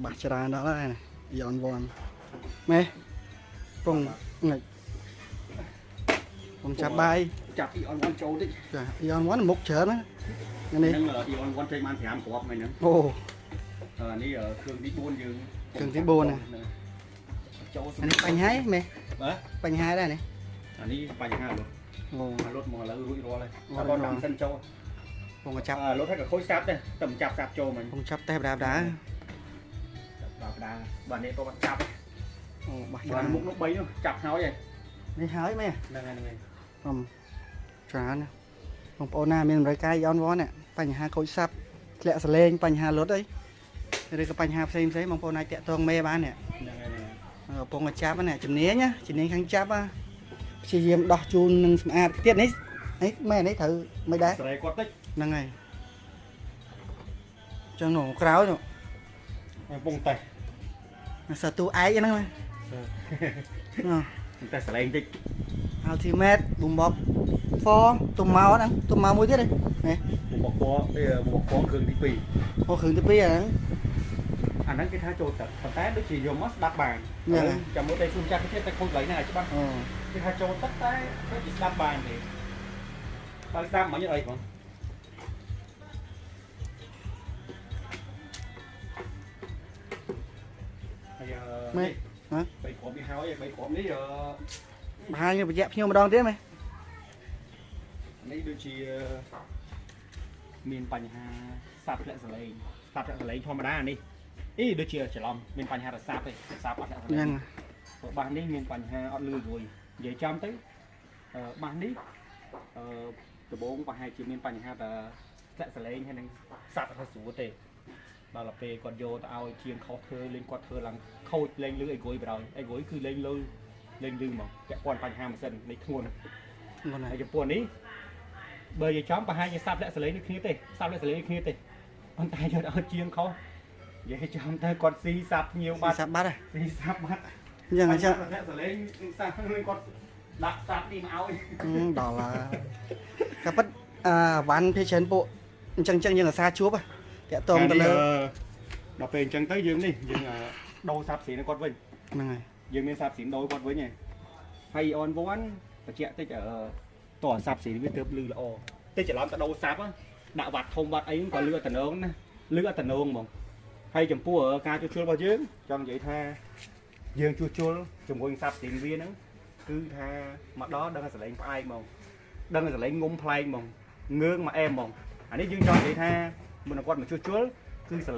បាសច្រើនដល់ហើយណា Eon One ម៉េពងងាច់ពងចាប់បាយ ចាប់ Eon One ចូលតិច ចា Eon One មុខច្រើនណានេះ ហ្នឹង Eon One ចេញបាន5គ្រាប់ហ្នឹង អូ នេះគ្រឿងទី4យើង គ្រឿងទី4ណា ចូល នេះបញ្ហាម៉េ បាទ បញ្ហាដែរនេះ អានេះបញ្ហាលុត អូ លុតមកឥឡូវរួចរាល់ហើយតែដល់ដាក់សិនចូល ពងចាប់ លុតហើយក៏ខូចសាប់ដែរតែមិនចាប់សាប់ចូលមិញ ពងចាប់តែបដាបដា បដាបាទនេះក៏បាត់ចាប់ អូបាស ច្រើនមុខនោះ3នោះចាប់ហើយ នេះហើយមែន ហ្នឹងហើយហ្នឹងហើយ អមច្រើនណាបងប្អូនណាមានតម្រូវការ Eon One បញ្ហាខូចសាប់ធ្លាក់សលេងបញ្ហាលុតអីឬក៏បញ្ហាផ្សេងផ្សេងបងប្អូនអាចតាក់ទងមេបាននេះ ហ្នឹងហើយ កំពុងតែចាប់ណាជំនាញណាជំនាញខាងចាប់ណាព្យាយាមដោះជូននឹងសម្អាតទៀតនេះនេះមែននេះត្រូវមិនដែរ ស្រែគាត់តិច ហ្នឹងហើយចឹងនោះក្រោយនោះ កំពុងតែ សទូឯកហ្នឹងណា តែសលេងតិច Ultimate boombox 4ទុំមកហ្នឹងទុំមកមួយទៀតនេះ boombox 4អេ boombox 4គ្រឿងទី2 អូគ្រឿងទី2អាហ្នឹង អាហ្នឹងគេថាចូលទឹកប៉ុន្តែដូចជាយកមកស្ដាប់បានចាំមើលតែជូនចាស់គេតែខូចកន្លែងណាច្បាស់គេថាចូលទឹកតែដូចជាស្ដាប់បានទេបើស្ដាប់មិញអីបងហើយ ម៉េចហ៎ បីគ្រាប់នេះហើយបីគ្រាប់នេះ បង្ហាញបញ្ជាក់ភ្ញៀវម្ដងទៀតម៉េច នេះដូចជាមានបញ្ហាសាប់ធ្លាក់សលេងសាប់ធ្លាក់សលេងធម្មតានេះអីដូចជាច្រឡំមានបញ្ហារសាប់ទេសាប់អត់ធ្លាក់សលេងព្រោះបាសនេះមានបញ្ហាអត់លឺរួយនិយាយចំទៅបាសនេះអឺដំបូងប្រហែលជាមានបញ្ហាតែធ្លាក់សលេងហើយនឹងសាប់អត់ស្រួលទេដល់ពេលគាត់យកទៅឲ្យជាងខុសធ្វើលេងគាត់ធ្វើឡើងខូចលេងលឺអីគ្រួយបណ្ដោយអីគ្រួយគឺលេងលឺលេងលឺហ្មងពាក់ព័ន្ធបញ្ហាម៉ាស៊ីននេះធ្ងន់ហើយចំពោះនេះបើនិយាយចំប្រហែលជាសាប់លាក់សលេងដូចគ្នាទេសាប់លាក់សលេងដូចគ្នាទេប៉ុន្តែយកឲ្យជាងខុសនិយាយចំទៅគាត់ស៊ីសាប់ញៀវបាត់ សាប់បាត់ ស៊ីសាប់បាត់ អញ្ចឹងអញ្ចឹង លាក់សលេងសាប់នឹងគាត់ដាក់សាប់នេះមកឲ្យ ដល់ហើយក៏ប៉ិតអឺវ៉ាន់ភេច្រើនពួកអញ្ចឹងអញ្ចឹងយើងអាសាជួបតាក់តងទៅលើ ដល់ពេលអញ្ចឹងទៅយើងនេះយើងដូរសាប់ស៊ីនឹងគាត់វិញ ហ្នឹងហើយ យើងមានសាប់ស៊ីដូរគាត់វិញហើយ on one បញ្ជាក់តិចតោះសាប់ស៊ីវាទើបលឺល្អតិចច្រឡំទៅដូរសាប់ដាក់វ៉ាត់ធំវ៉ាត់អីក៏លឺអត់តំណងណាលឺអត់តំណងហ្មងហើយចំពោះការជួសជុលរបស់យើងចង់និយាយថាយើងជួសជុលជាមួយសាប់ស៊ីវាហ្នឹងគឺថាមកដល់ដឹងតែសលេងផ្អែកហ្មងដឹងតែសលេងងុំប្លែកហ្មងងើងមកអែមហ្មងអានេះយើងចង់និយាយថាមុនគាត់មកជួសជុលគឺសលេង